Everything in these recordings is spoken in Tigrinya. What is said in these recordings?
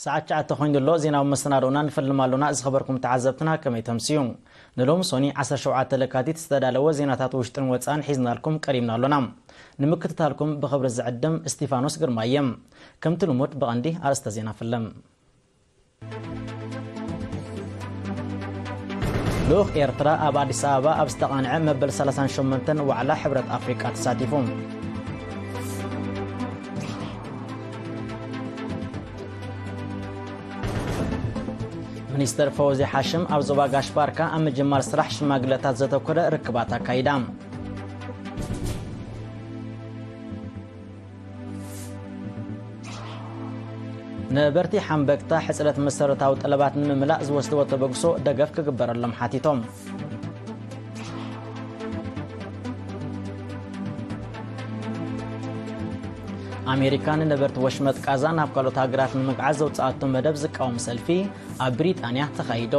ሰዓት ትሽዓተ ኮይኑ ኣሎ። ዜናዊ መሰናዶና ንፈልም ኣሎና። ዝኸበርኩም ተዓዘብትና ከመይ ተምስዩ? ንሎም ሶኒ ዓሰርተ ሸውዓተ ለካቲት ዝተዳለወ ዜናታት ውሽጥን ወፃን ሒዝናልኩም ቀሪብና ኣሎና። ንምክትታልኩም ብኽብሪ ዝዕድም እስቲፋኖስ ግርማ እየ። ከምቲ ልሙድ ብቐንዲ ኣርእስተ ዜና ፍልም። ልኡኽ ኤርትራ ኣብ ኣዲስ ኣበባ ኣብ ዝተቓንዐ መበል ሰላሳን ሸሞንተን ዋዕላ ሕብረት ኣፍሪቃ ተሳቲፉ። ሚኒስተር ፈውዚ ሓሽም ኣብ ዞባ ጋሽ ባርካ ኣብ ምጅማር ስራሕ ሽማግለታት ዘተኮረ ርክባት ኣካይዳ። ነበርቲ ሓምበግታ ሕጽረት መሰረታዊ ጠለባት ንምምላእ ዝወስድዎ ተበግሶ ደገፍ ክግበረሎም ሓቲቶም። ኣሜሪካ ንነበርቲ ወሽመጥ ቃዛ ናብ ካልኦት ሃገራት ንምግዓዝ ዘውፅኣቶ መደብ ዝቃወም ሰልፊ ኣብ ብሪጣንያ ተኻይዱ።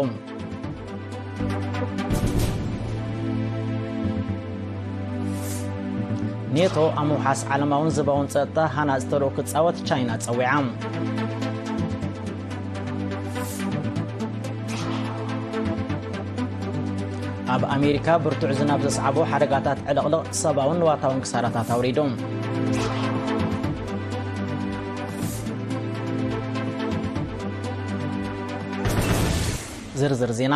ኔቶ ኣብ ምውሓስ ዓለማውን ዞባውን ጸጥታ ሃናጺ ተልእኾ ክጻወት ቻይና ጸዊዓ። ኣብ ኣሜሪካ ብርቱዕ ዝናብ ዘስዓቦ ሓደጋታት ዕልቕልቕ ሰብኣውን ንዋታውን ክሳራታት ኣውሪዱ። ዝርዝር ዜና።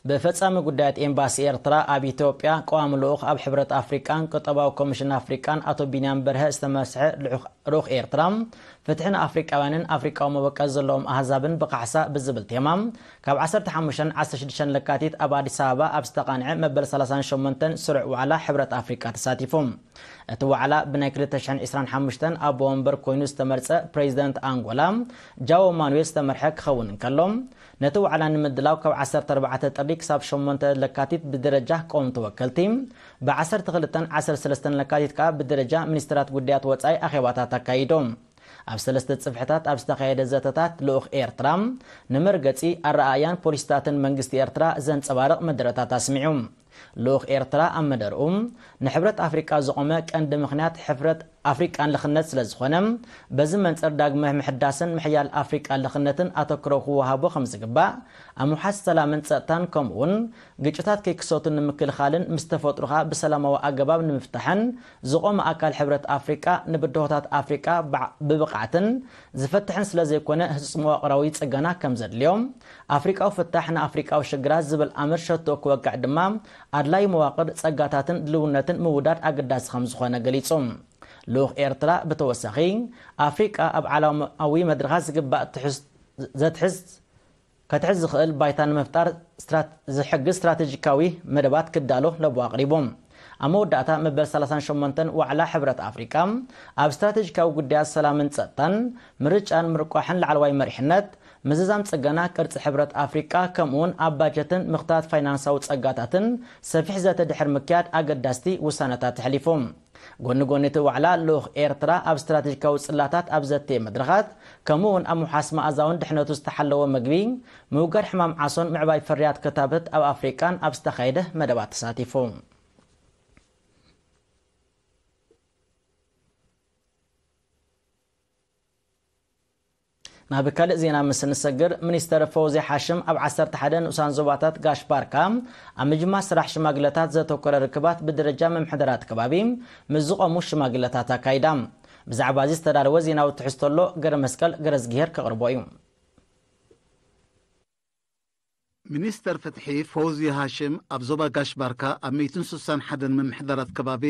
ብፈጻሚ ጉዳያት ኤምባሲ ኤርትራ ኣብ ኢትዮጵያ ቀዋሚ ልኡኽ ኣብ ሕብረት ኣፍሪቃን ቁጠባዊ ኮሚሽን ኣፍሪቃን ኣቶ ቢንያም በርሀ ዝተመስሐ ልዑኽ-፣ ልኡኽ ኤርትራ፣ ፍትሒ ንኣፍሪቃውያንን ኣፍሪቃዊ መበቀል ዘለዎም ኣህዛብን ብካሕሳ ብዝብል ቴማ፣ ካብ ዓሰርተ ሓሙሽተ ንዓሰርተ ሽዱሽተ ለካቲት ኣብ ኣዲስ ኣበባ ኣብ ዝተቓንዐ መበል ሰላሳን ሸሞንተን ስሩዕ ዋዕላ ሕብረት ኣፍሪቃ ተሳቲፉ። እቲ ዋዕላ ብናይ ክልተ ሽሕን ዕስራን ሓሙሽተን ኣቦ ወንበር ኮይኑ ዝተመርጸ ፕሬዚደንት ኣንጎላ ጃዎ ማኑዌል ዝተመርሐ ክኸውን እንከሎ፣ ነቲ ዋዕላ ንምድላው ካብ ዓሰርተ ኣርባዕተ ጥሪ ክሳብ ሸሞንተ ለካቲት ብደረጃ ቀወምቲ ወከልቲ፣ ብ ዓሰርተ ክልተን ዓሰርተ ሰለስተን ለካቲት ከኣ ብደረጃ ሚኒስትራት ጉዳያት ወጻኢ ኣኼባታት ኣካይዶም። ኣብ ሰለስተ ጽፍሕታት ኣብ ዝተኻየደ ዘተታት ልኡኽ ኤርትራ ንመርገጺ ኣረኣእያን ፖሊሲታትን መንግስቲ ኤርትራ ዘንጸባርቕ መደረታት ኣስሚዑ። ልኡኽ ኤርትራ ኣብ መደርኡ፣ ንሕብረት ኣፍሪቃ ዝቖመ ቀንዲ ምኽንያት ሕፍረት ኣፍሪቃን ልኽነት ስለ ዝኾነ፣ በዚ መንጽር ዳግመ ምሕዳስን ምሕያል ኣፍሪቃ ልኽነትን ኣተክሮ ክወሃቦ ከም ዝግባእ፣ ኣብ ምውሓስ ሰላምን ጸጥታን ከምኡውን ግጭታት ከይክሰቱ ንምክልኻልን ምስ ተፈጥሮ ኸኣ ብሰላማዊ ኣገባብ ንምፍታሕን ዝቖመ ኣካል ሕብረት ኣፍሪቃ ንብድሆታት ኣፍሪቃ ብዓ-፣ ብብቕዓትን ዝፈትሕን ስለ ዘይኮነ ህጹጽ መዋቕራዊ ጽገና ከም ዘድልዮ፣ ኣፍሪቃዊ ፍታሕ ንኣፍሪቃዊ ሽግራት ዝብል ኣምር ሸቶ ክወቅዕ ድማ ኣድላይ መዋቕር ጸጋታትን ድልውነትን ምውዳድ ኣገዳሲ ከም ዝኾነ ገሊጹ። ልኡኽ ኤርትራ ብተወሳኺ ኣፍሪቃ ኣብ ዓለማዊ መድረኻት ዝግባእ ትሕዝ-፣ ዘትሕዝ ከትሕዝ ዝኽእል ባይታ ንምፍጣር ስትራት-፣ ዝሕግዝ ስትራቴጂካዊ መደባት ክዳሎ ለቦ ኣቕሪቡ። ኣብ መወዳእታ መበል ሰላሳን ሸሞንተን ዋዕላ ሕብረት ኣፍሪቃ ኣብ ስትራቴጂካዊ ጉዳያት ሰላምን ጸጥታን፣ ምርጫን ምርቋሕን ላዕለዋይ መሪሕነት፣ ምዝዛም ጽገና ቅርጺ ሕብረት ኣፍሪቃ፣ ከምኡውን ኣብ ባጀትን ምኽታት ፋይናንሳዊ ጸጋታትን ሰፊሕ ዘተ ድሕሪ ምክያድ ኣገዳስቲ ውሳነታት ተሕሊፉ። ጎኒ ጎኒ እቲ ዋዕላ፣ ልኡኽ ኤርትራ ኣብ ስትራቴጂካዊ ጽላታት ኣብ ዘተየ መድረኻት፣ ከምኡ እውን ኣብ ምውሓስ መኣዛውን ድሕነቱ ዝተሓለወ መግቢ፣ ምውጋድ ሕማም ዓሶን ምዕባይ ፍርያት ክታበት ኣብ ኣፍሪቃን ኣብ ዝተኻየደ መደባት ተሳቲፉ። ናብ ካልእ ዜና ምስ እንሰግር፣ ሚኒስተር ፈውዚ ሓሽም ኣብ ዓሰርተ ሓደ ንኡሳን ዞባታት ጋሽ ባርካ ኣብ ምጅማር ስራሕ ሽማግለታት ዘተኮረ ርክባት ብደረጃ ምምሕዳራት ከባቢ ምስ ዝቖሙ ሽማግለታት ኣካይዳ። ብዛዕባ እዚ ዝተዳለወ ዜናዊ ትሕዝቶ ኣሎ፣ ገረ መስቀል ገረዝግሄር ከቕርቦ እዩ። ሚኒስተር ፍትሒ ፈውዚ ሃሽም ኣብ ዞባ ጋሽ ባርካ ኣብ ሚእትን ስሳን ሓደን ምምሕዳራት ከባቢ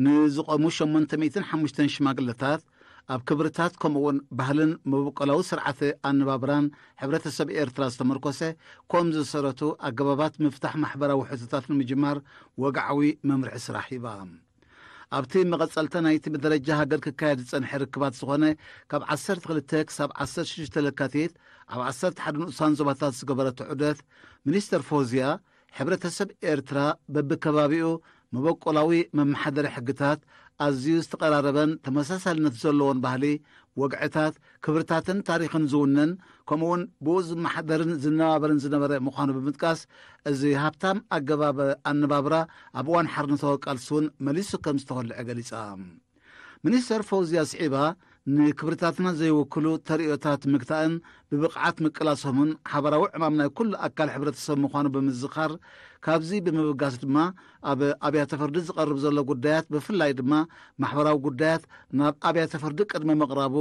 ንዝቖሙ ሸሞንተ ሚእትን ሓሙሽተን ሽማግለታት ኣብ ክብርታት ከምኡውን ባህልን መበቆላዊ ስርዓተ ኣነባብራን ሕብረተሰብ ኤርትራ ዝተመርኮሰ ኮም ዝሰረቱ ኣገባባት ምፍታሕ ማሕበራዊ ሕቶታት ንምጅማር ወግዓዊ መምርሒ ስራሕ ሂባ። ኣብቲ መቐጸልታ ናይቲ ብደረጃ ሃገር ክካየድ ዝጸንሐ ርክባት ዝኾነ ካብ ዓሰርተ ክልተ ክሳብ ዓሰርተ ሽዱሽተ ለካቲት ኣብ ዓሰርተ ሓደ ንኡሳን ዞባታት ዝገበረቶ ዑደት፣ ሚኒስተር ፎዝያ፣ ሕብረተሰብ ኤርትራ በብከባቢኡ መበቆላዊ መመሓደሪ ሕግታት፣ ኣዝዩ ዝተቐራረበን ተመሳሳልነት ዘለዎን ባህሊ፣ ወግዕታት፣ ክብርታትን ታሪኽን ዝውንን፣ ከምኡውን ብኡ ዝመሓደርን ዝነባበርን ዝነበረ ምዃኑ ብምጥቃስ፣ እዚ ሃብታም ኣገባብ ኣነባብራ ኣብ እዋን ሓርነታዊ ቃልሲ እውን መሊሱ ከም ዝተኾልዐ ገሊጻ። ሚኒስተር ፈውዝያ ስዒባ፣ ንክብርታትና ዘይውክሉ ተርእዮታት ምግታእን ብብቕዓት ምቅላሶምን ሓበራዊ ዕማም ናይ ኩሉ ኣካል ሕብረተሰብ ምዃኑ ብምዝኻር፣ ካብዚ ብምብጋስ ድማ ኣብ ኣብያተ ፍርዲ ዝቐርብ ዘሎ ጉዳያት፣ ብፍላይ ድማ ማሕበራዊ ጉዳያት፣ ናብ ኣብያተ ፍርዲ ቅድሚ ምቕራቡ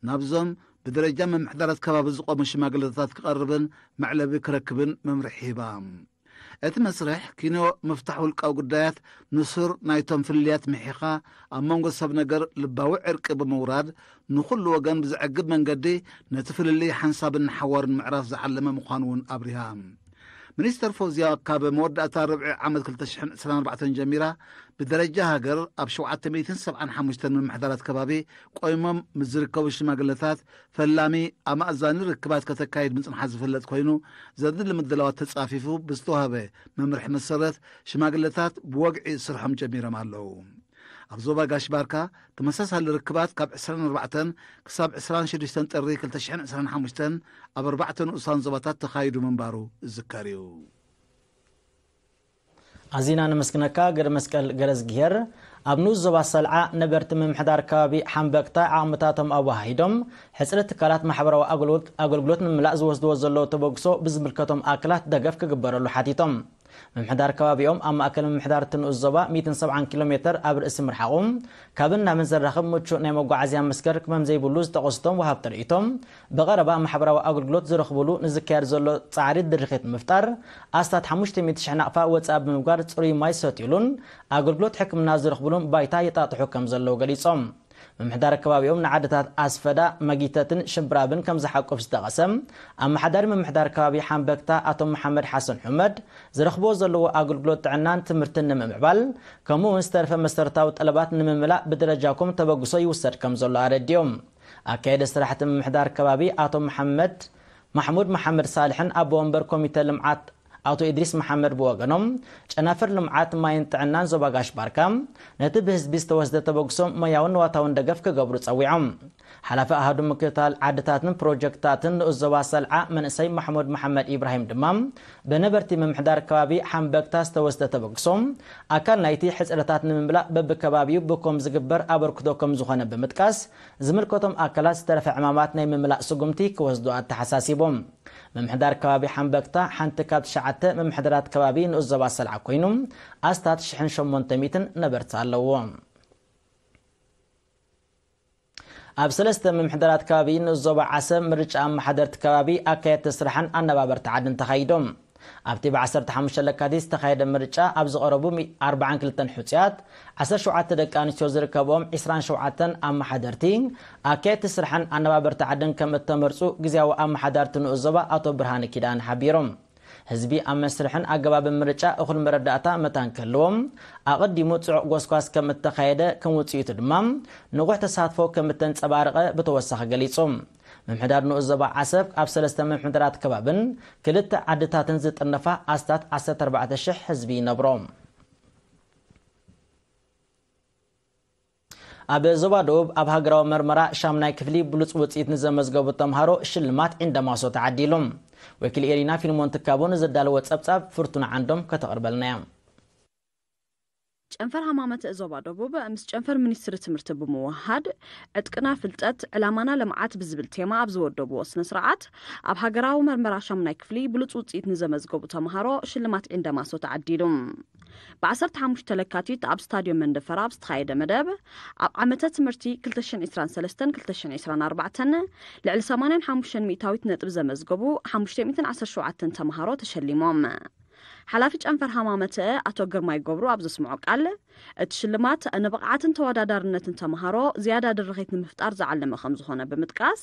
ናብዞም ብደረጃ ምምሕዳራት ከባቢ ዝቖሙ ሽማግለታት ክቐርብን መዕለቢ ክረክብን መምርሒ ሂባ። እቲ መስርሕ ኪኖ ምፍታሕ ውልቃዊ ጉዳያት ንሱር ናይቶም ፍልልያት ምሒኻ፣ ኣብ መንጎ ሰብ ነገር ልባዊ ዕርቂ ብምውራድ፣ ንኹሉ ወገን ብዘዕግብ መንገዲ ነቲ ፍልልይ ሓንሳብን ሓዋርን ምዕራፍ ዝዓለመ ምዃኑ እውን ኣብሪሃ። ሚኒስተር ፎዝያ ካብ መወዳእታ ርብዒ ዓመት ክልተ ሽሕን ዕስራን ኣርባዕተን ጀሚራ ብደረጃ ሃገር ኣብ ሸውዓተ ሚእትን ሰብዓን ሓሙሽተን ምምሕዳራት ከባቢ ቆይሞም ምስ ዝርከቡ ሽማግለታት ፈላሚ ኣማእዛኒ ርክባት ከተካይድ ምጽንሓ ዝፍለጥ ኮይኑ፣ ዘድሊ ምድላዋት ተጻፊፉ ብዝተዋህበ መምርሒ መሰረት ሽማግለታት ብወግዒ ስርሖም ጀሚሮም ኣለዉ። ኣብ ዞባ ጋሽ ባርካ ተመሳሳሊ ርክባት ካብ ዕስራን ኣርባዕተን ክሳብ ዕስራን ሽዱሽተን ጥሪ ክልተ ሽሕን ዕስራን ሓሙሽተን ኣብ ኣርባዕተ ንኡሳን ዞባታት ተኻይዱ ምንባሩ ዝዝከር እዩ። ኣዚና ነመስግነካ ገደ መስቀል ገረዝግሄር። ኣብ ንኡስ ዞባ ሰልዓ ነበርቲ ምምሕዳር ከባቢ ሓምበግታ ዓቕምታቶም ኣወሃሂዶም ሕጽረት ትካላት ማሕበራዊ ኣገልግሎት ኣገልግሎት ንምምላእ ዝወስድዎ ዘለዉ ተበግሶ ብዝምልከቶም ኣካላት ደገፍ ክግበረሉ ሓቲቶም። ምምሕዳር ከባቢኦም ኣብ ማእከል ምምሕዳር እቲ ንኡስ ዞባ ሚእትን ሰብዓን ኪሎ ሜተር ኣብ ርእሲ ምርሓቑ፣ ካብን ናብን ዘራኽብ ምቹእ ናይ መጓዓዝያ መስገር ከም ዘይብሉ ዝጠቐሱ እቶም ወሃብቲ ርእይቶ፣ ብቐረባ ማሕበራዊ ኣገልግሎት ዝረኽብሉ ንዝካየድ ዘሎ ጻዕሪ ድርኺት ምፍጣር፣ ኣስታት ሓሙሽተ ሚእቲ ሽሕ ናቕፋ ወጻኢ ብምግባር ጽሩይ ማይ ዝሰትዩሉን ኣገልግሎት ሕክምና ዝረኽብሉን ባይታ የጣጥሑ ከም ዘለዉ ገሊጾም። ምምሕዳር ከባቢኦም ንዓድታት ኣስፈዳ፣ መጊተትን ሽምብራብን ከም ዝሓቁፍ ዝጠቐሰ ኣመሓዳሪ ምምሕዳር ከባቢ ሓምበግታ ኣቶ መሓመድ ሓሰን ሑመድ፣ ዝረኽብዎ ዘለዎ ኣገልግሎት ጥዕናን ትምህርትን ንምምዕባል፣ ከምኡ እውን ዝተረፈ መሰረታዊ ጠለባት ንምምላእ ብደረጃኩም ተበግሶ ይውሰድ ከም ዘሎ ኣረዲኦም። ኣካየዲ ስራሕቲ ምምሕዳር ከባቢ ኣቶ መሓመድ ማሕሙድ መሓመድ ሳልሕን ኣቦ ወንበር ኮሚተ ልምዓት ኣቶ ኢድሪስ መሓመድ ብወገኖም፣ ጨናፍር ልምዓት ማይን ጥዕናን ዞባ ጋሽ ባርካ ነቲ ብህዝቢ ዝተወስደ ተበግሶ ሞያውን ንዋታውን ደገፍ ክገብሩ ጸዊዖም። ሓላፊ ኣሃዱ ምክትታል ዓድታትን ፕሮጀክትታትን ንኡስ ዞባ ሰልዓ መንእሰይ ማሕሙድ መሓመድ ኢብራሂም ድማ፣ ብነበርቲ ምምሕዳር ከባቢ ሓምበግታ ዝተወስደ ተበግሶ ኣካል ናይቲ ሕጽረታት ንምምላእ በብከባቢኡ ብኮም ዝግበር ኣበርክቶ ከም ዝኾነ ብምጥቃስ፣ ዝምልከቶም ኣካላት ዝተረፈ ዕማማት ናይ ምምላእ ስጉምቲ ክወስዱ ኣተሓሳሲቦም። ምምሕዳር ከባቢ ሓምበግታ ሓንቲ ካብ ትሽዓተ ምምሕዳራት ከባቢ ንኡስ ዞባ ሰልዓ ኮይኑ፣ ኣስታት ሽሕን ሸሞንተ ሚእትን ነበርቲ ኣለዎ። ኣብ ሰለስተ ምምሕዳራት ከባቢ ንኡስ ዞባ ዓሰብ ምርጫ ኣመሓደርቲ ከባቢ ኣካየድቲ ስራሕን ኣነባበርቲ ዓድን ተኻይዶም። ኣብቲ ብ ዓሰርተ ሓሙሽተ ለካቲት ዝተኻየደ ምርጫ ኣብ ዝቐረቡ ሚ-፣ ኣርባዓን ክልተን ሕጹያት፣ ዓሰርተ ሸውዓተ ደቂ ኣንስትዮ ዝርከብኦም ዒስራን ሸውዓተን ኣመሓደርቲ ኣካየድቲ ስራሕን ኣነባበርቲ ዓድን ከም እተመርጹ ግዝያዊ ኣመሓዳርቲ ንኡስ ዞባ ኣቶ ብርሃነ ኪዳነ ሓቢሮም። ህዝቢ ኣብ መስርሕን ኣገባብን ምርጫ እኹል መረዳእታ መታን ክህልዎም፣ ኣቐዲሙ ጽዑቕ ጎስጓስ ከም እተኻየደ፣ ከም ውጽኢቱ ድማ ንቑሕ ተሳትፎ ከም እተንጸባረቐ ብተወሳኺ ገሊጹ። ምምሕዳር ንኡስ ዞባ ዓሰብ ኣብ ሰለስተ ምምሕዳራት ከባብን ክልተ ዓድታትን ዝጥርነፋ ኣስታት ዓሰርተ ኣርባዕተ ሽሕ ህዝቢ ይነብሮ። ኣብ ዞባ ደቡብ ኣብ ሃገራዊ መርመራ ሻምናይ ክፍሊ ብሉጽ ውጽኢት ንዘመዝገቡ ተምሃሮ ሽልማት ዒንደማሶ ተዓዲሉ። ወኪል ኤሪና ፊልሞን ትካቦ ንዘዳለዎ ጸብጻብ ፍርቱና ዓንዶም ከተቕርበልና እያ። ጨንፈር ሃማመተ ዞባ ደቡብ ምስ ጨንፈር ሚኒስትሪ ትምህርቲ ብምውሃድ ዕጥቅና ፍልጠት፣ ዕላማና ልምዓት ብዝብል ቴማ ኣብ ዝወደብዎ ስነ ስርዓት፣ ኣብ ሃገራዊ መርመራ ሻምናይ ክፍሊ ብሉጽ ውጽኢት ንዘመዝገቡ ተምሃሮ ሽልማት ዒንደማሶ ተዓዲሉ። ብ ዓሰርተ ሓሙሽተ ለካቲት ኣብ ስታድዮም መንደፈራ ኣብ ዝተኻየደ መደብ፣ ኣብ ዓመተ ትምህርቲ ክልተ ሽሕን ዕስራን ሰለስተን ክልተ ሽሕን ዕስራን ኣርባዕተን ልዕሊ ሰማንያን ሓሙሽተን ሚእታዊት ነጥቢ ዘመዝገቡ ሓሙሽተ ሚእትን ዓሰርተ ሸውዓተን ተምሃሮ ተሸሊሞም። ሓላፊ ጨንፈር ሃማመተ ኣቶ ግርማይ ገብሩ ኣብ ዘስምዖ ቃል፣ እቲ ሽልማት ንብቕዓትን ተወዳዳርነትን ተምሃሮ ዝያዳ ድርኺት ንምፍጣር ዝዓለመ ከም ዝኾነ ብምጥቃስ፣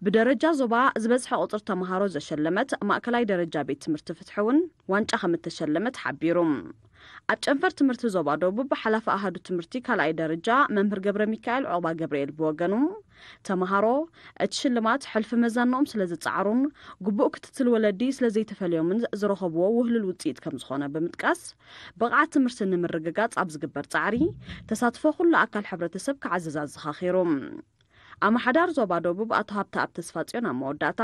ብደረጃ ዞባ ዝበዝሐ ቁጽሪ ተምሃሮ ዘሸለመት ማእከላይ ደረጃ ቤት ትምህርቲ ፍትሒ እውን ዋንጫ ከም እተሸለመት ሓቢሩ። ኣብ ጨንፈር ትምህርቲ ዞባ ደቡብ ሓላፊ ኣሃዱ ትምህርቲ ካልኣይ ደረጃ መምህር ገብረ ሚካኤል ዑቕባ ገብርኤል ብወገኑ፣ ተምሃሮ እቲ ሽልማት ሕልፊ መዛንኦም ስለ ዝጸዓሩን ግቡእ ክትትል ወለዲ ስለ ዘይተፈልዮምን ዝረኸብዎ ውህሉል ውጽኢት ከም ዝኾነ ብምጥቃስ፣ ብቕዓት ትምህርቲ ንምርግጋጽ ኣብ ዝግበር ጻዕሪ ተሳትፎ ኩሉ ኣካል ሕብረተሰብ ክዓዝዝ ኣዘኻኺሩ። ኣመሓዳር ዞባ ደቡብ ኣቶ ሃብተኣብ ተስፋጽዮን ኣብ መወዳእታ፣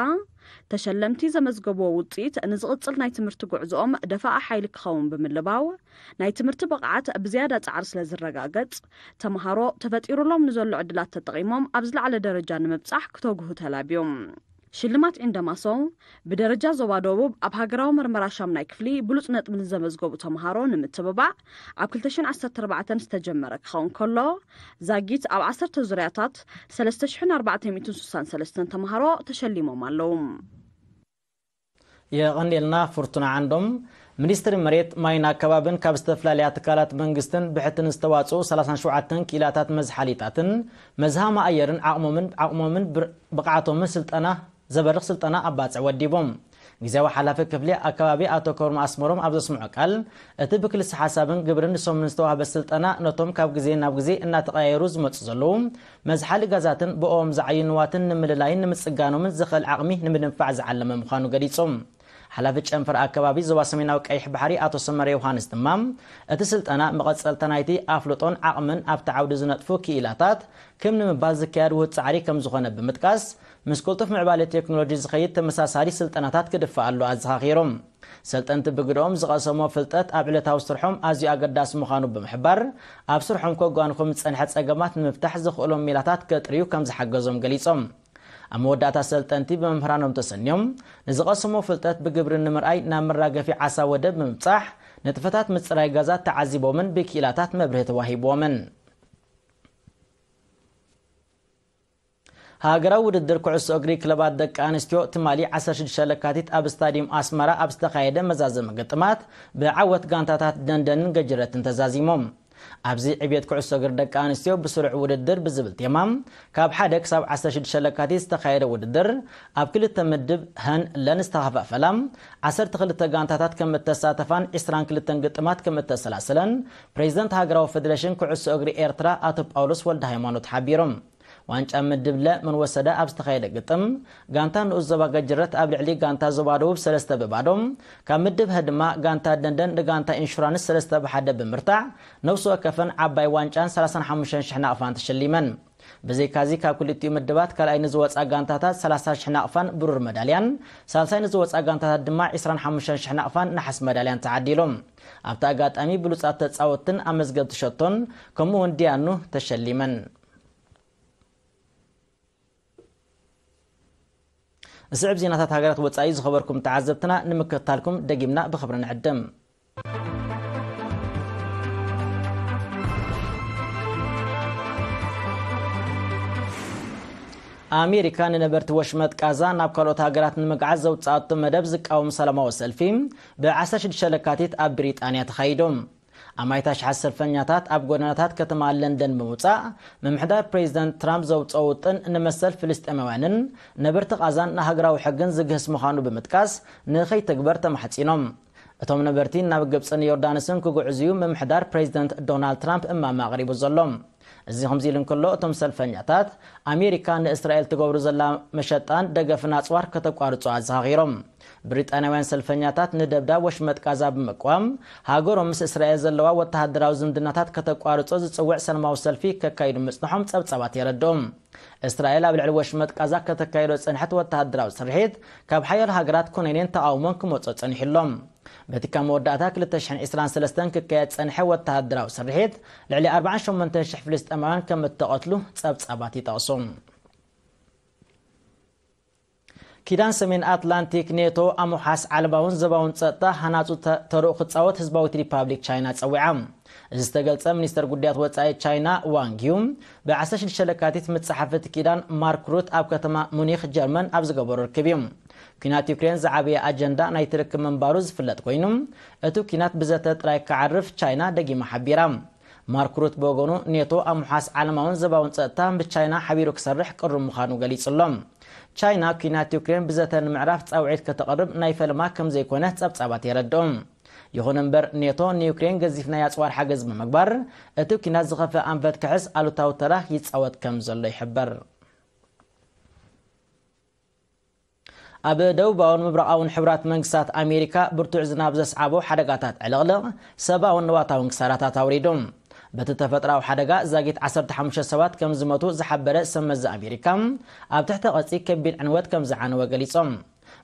ተሸለምቲ ዘመዝገብዎ ውጽኢት ንዝቕጽል ናይ ትምህርቲ ጉዕዞኦም ደፋኢ ሓይሊ ክኸውን ብምልባው፣ ናይ ትምህርቲ ብቕዓት ብዝያዳ ጻዕሪ ስለ ዝረጋገጽ፣ ተምሃሮ ተፈጢሩሎም ንዘሎ ዕድላት ተጠቒሞም ኣብ ዝለዓለ ደረጃ ንምብጻሕ ክተግሁ ተላብዮም። ሽልማት ኢንደማሶ ብደረጃ ዞባ ደቡብ ኣብ ሃገራዊ መርመራ ሻምናይ ክፍሊ ብሉጽ ነጥቢ ንዘመዝገቡ ተምሃሮ ንምትብባዕ ኣብ ክልተ ሽሕን ዓሰርተ ኣርባዕተን ዝተጀመረ ክኸውን ከሎ፣ ዛጊት ኣብ ዓሰርተ ዙርያታት ሰለስተ ሽሕን ኣርባዕተ ሚእትን ስሳን ሰለስተን ተምሃሮ ተሸሊሞም ኣለዉ። የቐንየልና ፍርቱና ዓንዶም። ሚኒስትሪ መሬት፣ ማይን ኣከባብን ካብ ዝተፈላለያ ትካላት መንግስትን ብሕትን ዝተዋጽኡ ሰላሳን ሸውዓተን ክኢላታት መዝሓሊታትን መዝሃማ ኣየርን ዓቕሞምን ዓቕሞምን ብር- ብቕዓቶምን ስልጠና ዘበርኽ ስልጠና ኣብ ባጽዕ ወዲቦም። ግዜያዊ ሓላፊ ክፍሊ ኣከባቢ ኣቶ ከብሮም ኣስመሮም ኣብ ዘስምዖ ቃል፣ እቲ ብክልሲ ሓሳብን ግብርን ንሶምን ዝተዋህበ ስልጠና ነቶም ካብ ግዜ ናብ ግዜ እናተቐያየሩ ዝመጹ ዘለዉ መዝሓሊ ጋዛትን ብኦም ዝዓዩ ንዋትን ንምልላይን ንምጽጋኖምን ዝኽእል ዓቕሚ ንምድንፋዕ ዝዓለመ ምዃኑ ገሊጾም። ሓላፊ ጨንፈር ኣከባቢ ዞባ ሰሜናዊ ቀይሕ ባሕሪ ኣቶ ሰመረ ዮሃንስ ድማ፣ እቲ ስልጠና መቐጸልታ ናይቲ ኣፍልጦን ዓቕምን ኣብቲ ዓውዲ ዝነጥፉ ክኢላታት ከም ንምባል ዝካየድ ውሁድ ጻዕሪ ከም ዝኾነ ብምጥቃስ፣ ምስ ቅልጡፍ ምዕባለ ቴክኖሎጂ ዝኸይድ ተመሳሳሊ ስልጠናታት ክድፋኣሉ ኣዘኻኺሮም። ሰልጠንቲ ብግደኦም ዝቐሰሞ ፍልጠት ኣብ ዕለታዊ ስርሖም ኣዝዩ ኣገዳሲ ምዃኑ ብምሕባር፣ ኣብ ስርሖም ከጓንፎም ዝጸንሐ ጸገማት ንምፍታሕ ዘኽእሎም ሜላታት ከጥርዩ ከም ዝሓገዞም ገሊጾም። ኣብ መወዳእታ ሰልጠንቲ ብመምህራኖም ተሰንዮም ንዝቐሰሞ ፍልጠት ብግብሪ ንምርኣይ ናብ መራገፊ ዓሳ ወደብ ብምብጻሕ ንጥፈታት ምጽራይ ጋዛት ተዓዚቦምን ብክኢላታት መብርሂ ተዋሂብዎምን። ሃገራዊ ውድድር ኩዕሶ እግሪ ክለባት ደቂ ኣንስትዮ ትማሊ ዓሰርተ ሽዱሽተ ለካቲት ኣብ ስታዲየም ኣስመራ ኣብ ዝተኻየደ መዛዘሚ ግጥማት ብዓወት ጋንታታት ደንደንን ገጀረትን ተዛዚሞም። ኣብዚ ዕብየት ኩዕሶ እግሪ ደቂ ኣንስትዮ ብስሩዕ ውድድር ብዝብል ቴማ ካብ ሓደ ክሳብ ዓሰርተ ሽዱሽተ ለካቲት ዝተኻየደ ውድድር ኣብ ክልተ ምድብ ሀን ለን ዝተኸፋፈላ ዓሰርተ ክልተ ጋንታታት ከም እተሳተፋን ዕስራን ክልተን ግጥማት ከም እተሰላሰለን ፕሬዚደንት ሃገራዊ ፌዴሬሽን ኩዕሶ እግሪ ኤርትራ ኣቶ ጳውሎስ ወልደ ሃይማኖት ሓቢሮም። ዋንጫ ምድብ ለ መን ወሰደ ኣብ ዝተኻየደ ግጥም፣ ጋንታ ንኡስ ዞባ ገጀረት ኣብ ልዕሊ ጋንታ ዞባ ደቡብ ሰለስተ ብባዶ፣ ካብ ምድብ ሀ ድማ ጋንታ ደንደን ንጋንታ ኢንሹራንስ ሰለስተ ብሓደ ብምርታዕ፣ ነፍሲ ወከፈን ዓባይ ዋንጫን ሰላሳን ሓሙሽተን ሽሕ ናቕፋን ተሸሊመን። ብዘይካዚ ካብ ክልቲኡ ምድባት ካልኣይ ንዝወጻ ጋንታታት ሰላሳ ሽሕ ናቕፋን ብሩር መዳልያን፣ ሳልሳይ ንዝወጻ ጋንታታት ድማ ዕስራን ሓሙሽተን ሽሕ ናቕፋን ነሓስ መዳልያን ተዓዲሎም። ኣብቲ ኣጋጣሚ ብሉጻት ተጻወትትን ኣመዝገብቲ ሸቶን ከምኡ እውን ዲያኑ ተሸሊመን። ዝስዕብ ዜናታት ሃገራት ወጻኢ ዝኸበርኩም ተዓዘብትና ንምክትታልኩም ደጊምና ብኽብሪ ንዕድም። ኣሜሪካ ንነበርቲ ወሽመጥ ቃዛ ናብ ካልኦት ሃገራት ንምግዓዝ ዘውጻኣቶ መደብ ዝቃወም ሰላማዊ ሰልፊ ብ ዓሰርተ ሽዱሽተ ለካቲት ኣብ ብሪጣንያ ተኻይዱ። ኣማኢት ኣሽሓት ሰልፈኛታት ኣብ ጎደናታት ከተማ ለንደን ብምውጻእ፣ ምምሕዳር ፕሬዚደንት ትራምፕ ዘውጽኦ ውጥን ንመሰል ፍልስጤማውያንን ነበርቲ ቃዛን ንሃገራዊ ሕግን ዝግህስ ምዃኑ ብምጥቃስ ንኸይትግበር ተማሕጺኖም። እቶም ነበርቲ ናብ ግብጽን ዮርዳኖስን ክጉዕዙ እዩ ምምሕዳር ፕሬዚደንት ዶናልድ ትራምፕ እማመ ኣቕሪቡ ዘሎ። እዚ ከምዚ ኢሉ እንከሎ፣ እቶም ሰልፈኛታት ኣሜሪካ ንእስራኤል ትገብሮ ዘላ መሸጣን ደገፍን ኣጽዋር ከተቋርጾ ኣዘኻኺሮም። ብሪጣንያውያን ሰልፈኛታት ንደብዳብ ወሽመጥ ቃዛ ብምቅዋም፣ ሃገሮም ምስ እስራኤል ዘለዋ ወተሃደራዊ ዝምድናታት ከተቋርጾ ዝጽውዕ ሰላማዊ ሰልፊ ከካይዱ ምጽንሖም ጸብጻባት የረድኡ። እስራኤል ኣብ ልዕሊ ወሽመጥ ቃዛ ከተካይዶ ዝጸንሐት ወተሃደራዊ ስርሒት፣ ካብ ሓያሎ ሃገራት ኮነኔን ተቓውሞን ክመጾ ጸኒሑ ኣሎ። በቲ ካብ መወዳእታ ክልተ ሽሕን ዕስራን ሰለስተን ክካየድ ዝጸንሐ ወተሃደራዊ ስርሒት፣ ልዕሊ ኣርባዓን ሸሞንተን ሽሕ ፍልስጤማውያን ከም እተቐትሉ ጸብጻባት ይጠቕሱ። ኪዳን ሰሜን ኣትላንቲክ ኔቶ፣ ኣብ ምውሓስ ዓለማውን ዞባውን ጸጥታ ሃናጹ ተ-፣ ተርኡ ክጻወት ህዝባዊት ሪፓብሊክ ቻይና ጸዊዓ። እዚ ዝተገልጸ ሚኒስተር ጉዳያት ወጻኢ ቻይና ዋንግ ዩ ብ ዓሰርተ ሽዱሽተ ለካቲት ምስ ጸሓፊ እቲ ኪዳን ማርክ ሩት ኣብ ከተማ ሙኒክ ጀርመን ኣብ ዝገበሮ ርክብ እዩ። ኲናት ዩክሬን ዝዓበየ ኣጀንዳ ናይቲ ርክብ ምንባሩ ዝፍለጥ ኮይኑ፣ እቲ ኲናት ብዘተ ጥራይ ክዓርፍ ቻይና ደጊማ ሓቢራ። ማርክ ሩት ብወገኑ፣ ኔቶ ኣብ ምውሓስ ዓለማውን ዞባውን ጸጥታ ምስ ቻይና ሓቢሩ ክሰርሕ ቅሩብ ምዃኑ ገሊጹ ኣሎ። ቻይና ኲናት ዩክሬን ብዘተ ንምዕራፍ ጻውዒት ከተቕርብ ናይ ፈለማ ከም ዘይኮነ ጸብጻባት የረድኡ። ይኹን እምበር፣ ኔቶ ንዩክሬን ገዚፍ ናይ ኣጽዋር ሓገዝ ብምግባር፣ እቲ ኲናት ዝኸፍእ ኣንፈት ክሕዝ ኣሉታዊ ተራ ይጻወት ከም ዘሎ ይሕበር። ኣብ ደቡባውን ምብራቓውን ሕቡራት መንግስታት ኣሜሪካ ብርቱዕ ዝናብ ዘስዓቦ ሓደጋታት ዕልቕልቕ ሰብኣውን ንዋታውን ክሳራታት ኣውሪዱ። በቲ ተፈጥራዊ ሓደጋ ዛጊት ዓሰርተ ሓሙሽተ ሰባት ከም ዝሞቱ ዝሓበረ ሰብ መዚ ኣሜሪካ፣ ኣብ ትሕቲ ቅርጺ ከቢድ ዕንወት ከም ዝዓነወ ገሊጾም።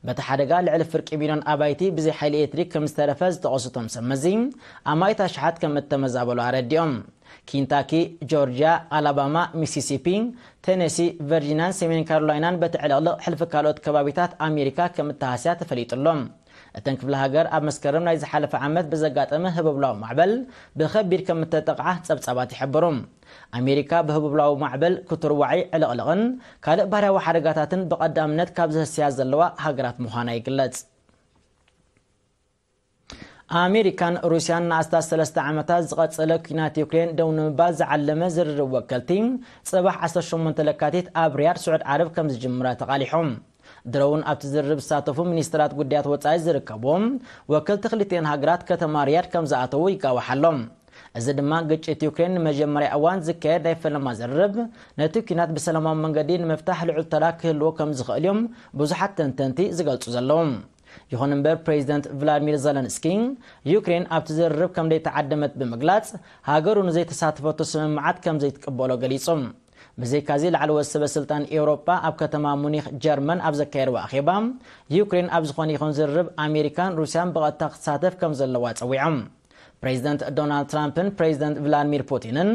በቲ ሓደጋ ልዕሊ ፍርቂ ሚልዮን ኣባይቲ ብዘይ ሓይሊ ኤሌክትሪክ ከም ዝተረፈ ዝጠቐሱ እቶም ሰብ መዚ፣ ኣማኢት ኣሽሓት ከም እተመዛበሉ ኣረዲኦም። ኪንታኪ፣ ጆርጅያ፣ ኣላባማ፣ ሚሲሲፒ፣ ቴነሲ፣ ቨርጂኒያን ሰሜን ካሮላይናን በቲ ዕልቕልቕ ሕልፊ ካልኦት ከባቢታት ኣሜሪካ ከም እተሃስያ ተፈሊጡ ኣሎ። እተን ክፍለ ሃገር ኣብ መስከረም ናይ ዝሓለፈ ዓመት ብዘጋጠመ ህቦብላዊ ማዕበል ብኸቢድ ከም እተጠቕዓ ጸብጻባት ይሕብሩ። ኣሜሪካ ብህቦብላዊ ማዕበል፣ ክትርዋዒ፣ ዕልቕልቕን ካልእ ባህርያዊ ሓደጋታትን ብቐዳምነት ካብ ዘህስያ ዘለዋ ሃገራት ምዃና ይግለጽ። ኣሜሪካን ሩስያን ንኣስታት ሰለስተ ዓመታት ዝቐጸለ ኲናት ዩክሬን ደው ንምባል ዝዓለመ ዝርርብ ወከልቲ፣ ጽባሕ ዓሰርተ ሸሞንተ ለካቲት ኣብ ሪያድ ስዑድ ዓረብ ከም ዝጅምራ ተቓሊሖም። ድሮ እውን ኣብቲ ዝርርብ ዝሳተፉ ሚኒስትራት ጉዳያት ወጻኢ ዝርከብዎም ወከልቲ ክልቲኤን ሃገራት ከተማ ሪያድ ከም ዝኣተዉ ይጋዋሕ ኣሎ። እዚ ድማ ግጭት ዩክሬን ንመጀመርያ እዋን ዝካየድ ናይ ፈለማ ዝርርብ፣ ነቲ ኲናት ብሰላማዊ መንገዲ ንምፍታሕ ልዑል ተራ ክህልዎ ከም ዝኽእል እዮም ብዙሓት ተንተንቲ ዝገልጹ ዘለዉ። ይኹን እምበር፣ ፕሬዚደንት ቭላድሚር ዘለንስኪ ዩክሬን ኣብቲ ዝርርብ ከም ዘይተዓደመት ብምግላጽ፣ ሃገሩ ንዘይተሳተፈቶ ስምምዓት ከም ዘይትቅበሎ ገሊጹ። ብዘይካዚ፣ ላዕለዎት ሰበ ስልጣን ኤውሮጳ ኣብ ከተማ ሙኒክ ጀርመን ኣብ ዘካየድዎ ኣኼባ፣ ዩክሬን ኣብ ዝኾነ ይኹን ዝርርብ ኣሜሪካን ሩስያን ብቐጥታ ክትሳተፍ ከም ዘለዋ ጸዊዖም። ፕሬዚደንት ዶናልድ ትራምፕን ፕሬዚደንት ቭላድሚር ፑቲንን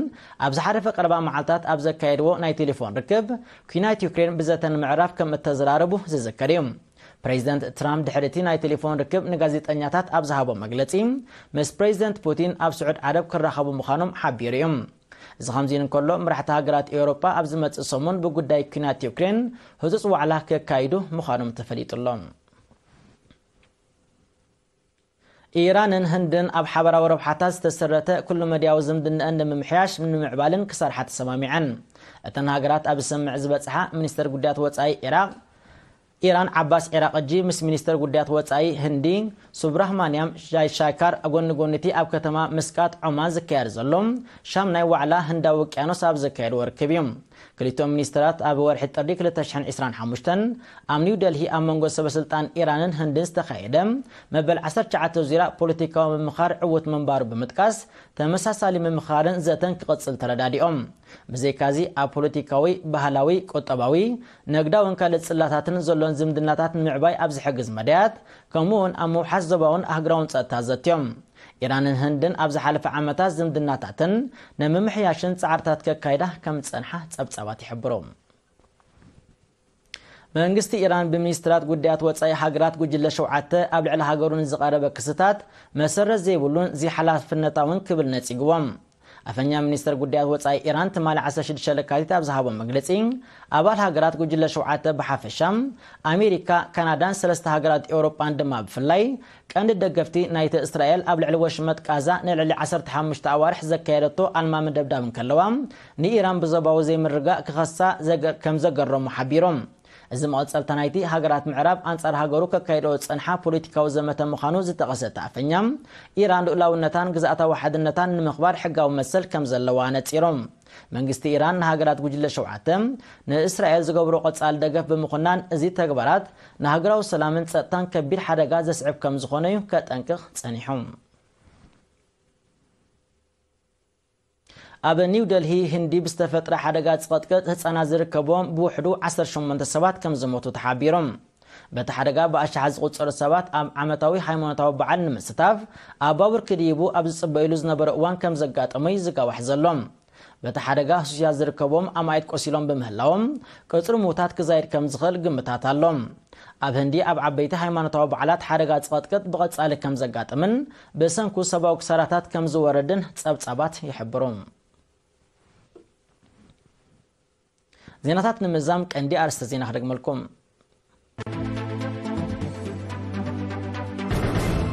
ኣብ ዝሓለፈ ቀረባ መዓልታት ኣብ ዘካየድዎ ናይ ቴሌፎን ርክብ፣ ኲናት ዩክሬን ብዘተ ንምዕራፍ ከም እተዘራረቡ ዝዝከር እዩ። ፕሬዚደንት ትራምፕ ድሕሪ እቲ ናይ ቴሌፎን ርክብ ንጋዜጠኛታት ኣብ ዝሃቦ መግለጺ፣ ምስ ፕሬዚደንት ፑቲን ኣብ ስዑድ ዓረብ ክራኸቡ ምዃኖም ሓቢሩ እዩ። እዚ ከምዚ ኢሉ እንከሎ፣ መራሕቲ ሃገራት ኤውሮጳ ኣብ ዝመጽእ ሰሙን ብጉዳይ ኲናት ዩክሬን ህጹጽ ዋዕላ ከካይዱ ምዃኖም ተፈሊጡ ኣሎ። ኢራንን ህንድን ኣብ ሓበራዊ ረብሓታት ዝተሰረተ ኩሉ መድያዊ ዝምድንአን ንምምሕያሽ ንምምዕባልን ክሰርሓ ተሰማሚዐን። እተን ሃገራት ኣብ ዝስምምዕ ዝበጽሓ፣ ሚኒስተር ጉዳያት ወጻኢ ኢራቅ፣ ኢራን ዓባስ ኢራቅጂ ምስ ሚኒስተር ጉዳያት ወጻኢ ህንዲ ሱብራህማንያም ጃይሻካር ጎኒ ጎኒ እቲ ኣብ ከተማ ምስቃጥ ዖማን ዝካየድ ዘሎ ሻምናይ ዋዕላ ህንዳዊ ውቅያኖስ ኣብ ዘካየድዎ ርክብ እዩ። ክልቲኦም ሚኒስተራት ኣብ ወርሒ ጥሪ ክልተ ሽሕን ዕስራን ሓሙሽተን ኣብ ኒው ደልሂ ኣብ መንጎ ሰበ ስልጣን ኢራንን ህንድን ዝተኻየደ መበል ዓሰርተ ትሽዓተ ዙርያ ፖለቲካዊ ምምኻር ዕዉት ምንባሩ ብምጥቃስ፣ ተመሳሳሊ ምምኻርን ዘተን ክቕጽል ተረዳዲኦም። ብዘይካዚ፣ ኣብ ፖለቲካዊ፣ ባህላዊ፣ ቁጠባዊ፣ ንግዳውን ካልእ ጽላታትን ዘሎን ዝምድናታት ንምዕባይ ኣብ ዝሕግዝ መዳያት፣ ከምኡውን ኣብ ምውሓስ ዞባውን ኣህጉራውን ጸጥታ ዘትዮም። ኢራንን ህንድን ኣብ ዝሓለፈ ዓመታት ዝምድናታትን ንምምሕያሽን ጻዕርታት ከካይዳ ከም ዝጸንሓ ጸብጻባት ይሕብሩ። መንግስቲ ኢራን ብሚኒስትራት ጉዳያት ወጻኢ ሃገራት ጉጅለ ሸውዓተ ኣብ ልዕሊ ሃገሩ ንዝቐረበ ክስታት መሰረት ዘይብሉን ዘይሓላፍነታውን ክብል ነጺግዎም። ኣፈኛ ሚኒስተር ጉዳያት ወጻኢ ኢራን ትማሊ ዓሰርተ ሽዱሽተ ለካቲት ኣብ ዝሃቦ መግለጺ፣ ኣባል ሃገራት ጉጅለ ሸውዓተ ብሓፈሻ፣ ኣሜሪካ፣ ካናዳን ሰለስተ ሃገራት ኤውሮጳን ድማ ብፍላይ ቀንዲ ደገፍቲ ናይቲ እስራኤል ኣብ ልዕሊ ወሽመጥ ቃዛ ንልዕሊ ዓሰርተ ሓሙሽተ ኣዋርሕ ዘካየደቶ ኣልማሚ ደብዳብ እንከለዋ፣ ንኢራን ብዞባዊ ዘይምርጋእ ክኸሳ ዘገ-፣ ከም ዘገረሙ ሓቢሮም። እዚ መቐጸልታ ናይቲ ሃገራት ምዕራብ ኣንጻር ሃገሩ ከካይድኦ ዝጸንሓ ፖለቲካዊ ዘመተ ምዃኑ ዝጠቐሰ እቲ ኣፈኛ፣ ኢራን ልኡላውነታን ግዝኣታዊ ሓድነታን ንምኽባር ሕጋዊ መሰል ከም ዘለዋ ነጺሮም። መንግስቲ ኢራን ንሃገራት ጉጅለ ሸውዓተ ንእስራኤል ዝገብሮ ቀጻሊ ደገፍ ብምኹናን፣ እዚ ተግባራት ንሃገራዊ ሰላምን ጸጥታን ከቢድ ሓደጋ ዘስዕብ ከም ዝኾነ እዩ ከጠንቅቕ ጸኒሑ። ኣብ ኒው ደልሂ ህንዲ ብዝተፈጥረ ሓደጋ ዝቐጥቀጥ ህጻናት ዝርከብዎም ብውሕዱ ዓሰርተ ሸሞንተ ሰባት ከም ዝሞቱ ተሓቢሮም። በቲ ሓደጋ ብኣሽሓት ዝቑጸሩ ሰባት ኣብ ዓመታዊ ሃይማኖታዊ በዓል ንምስታፍ ኣብ ባቡር ክድይቡ ኣብ ዝጽበዩሉ ዝነበረ እዋን ከም ዘጋጠሞ እዩ ዝጋዋሕ ዘሎ። በቲ ሓደጋ ህሱያት ዝርከብዎም ኣማኢት ቆሲሎም ብምህላዎም፣ ቁጽሪ ምዉታት ክዛይድ ከም ዝኽእል ግምታት ኣሎ። ኣብ ህንዲ ኣብ ዓበይቲ ሃይማኖታዊ በዓላት ሓደጋ ዝቐጥቀጥ ብቐጻሊ ከም ዘጋጥምን ብሰንኩ ሰብኣዊ ክሳራታት ከም ዝወረድን ጸብጻባት ይሕብሩ። ዜናታት ንምዛም ቀንዲ ኣርእስተ ዜና ክደግመልኩም።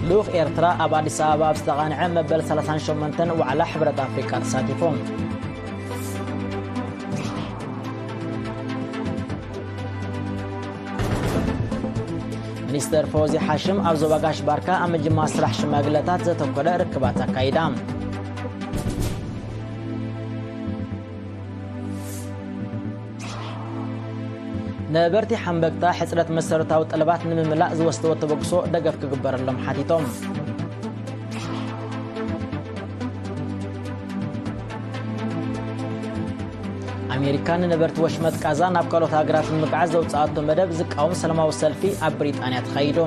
ልኡኽ ኤርትራ ኣብ ኣዲስ ኣበባ ኣብ ዝተቓንዐ መበል ሰላሳን ሸሞንተን ዋዕላ ሕብረት ኣፍሪቃ ተሳቲፉ። ሚኒስተር ፎዚ ሓሽም ኣብ ዞባ ጋሽ ባርካ ኣብ ምጅማር ስራሕ ሽማግለታት ዘተኮረ ርክባት ኣካይዳ። ነበርቲ ሓምበግታ ሕጽረት መሰረታዊ ጠለባት ንምምላእ ዝወስድዎ ተበግሶ ደገፍ ክግበረሎም ሓቲቶም። ኣሜሪካ ንነበርቲ ወሽመጥ ቃዛ ናብ ካልኦት ሃገራት ንምግዓዝ ዘውፅኣቶ መደብ ዝቃወም ሰላማዊ ሰልፊ ኣብ ብሪጣንያ ተኻይዱ።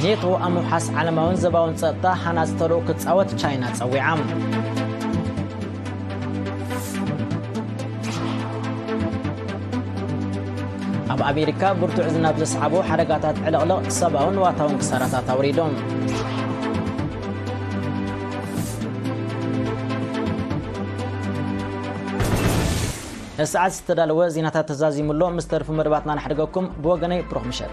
ኔቶ ኣብ ምውሓስ ዓለማውን ዘባውን ጸጥታ ሃናጺ ተልእኾ ክጻወት ቻይና ጸዊዓ። ኣብ ኣሜሪካ ብርቱዕ ዝናብ ዘስዓቦ ሓደጋታት ዕልቕልቕ ሰብኣውን ንዋታውን ክሳራታት ኣውሪዶም። ንሰዓት ዝተዳለወ ዜናታት ተዛዚሙሎ። ምስ ተርፉ መደባትና ንሕድገኩም። ብወገነይ ብሩኽ ምሸት።